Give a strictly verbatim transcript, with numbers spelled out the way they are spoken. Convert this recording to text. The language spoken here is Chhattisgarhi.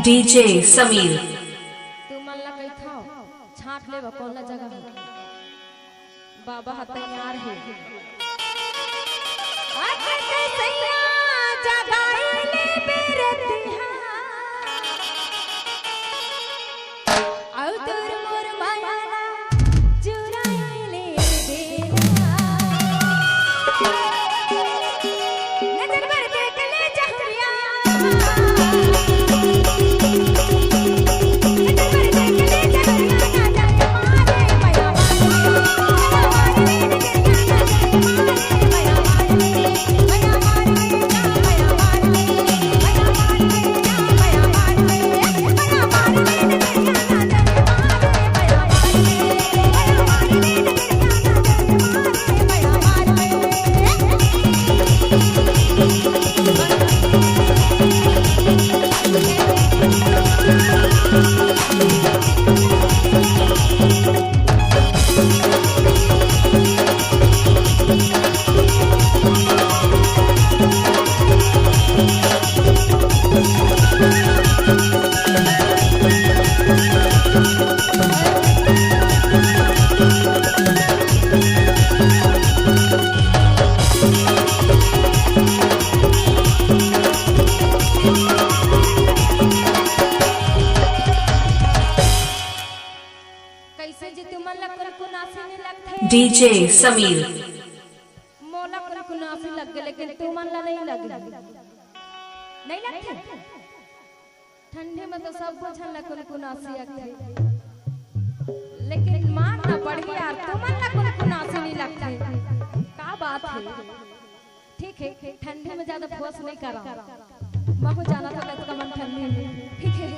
डीजे समीर। तुमन ला कहिथव, छांट लेबो कोन ला जगह हे। बाबा ह तैयार हे। अकत सैया जगाई ले बेरतिहा। अउ तोर मोर माया ला चुराई ले बेला। नजर भर देख ले जहरिया। कइसे जी तुमन ला कुनकुनासी नइ लगथे? डीजे समीर। मोला कुनकुनासी लग गे, लेकिन तुमन ला नइ लगे। नइ लगथे? ठंडी में तो सब झन ला कुनकुनासी लगथे, लेकिन मानना पड़ही यार, तुमन ला कुनकुनासी नइ लगथे। का बात हे? ठीक हे, ठंडी में ज्यादा फोर्स नइ करा, महू जानत हव कतका मन ठंडी हे। ठीक हे,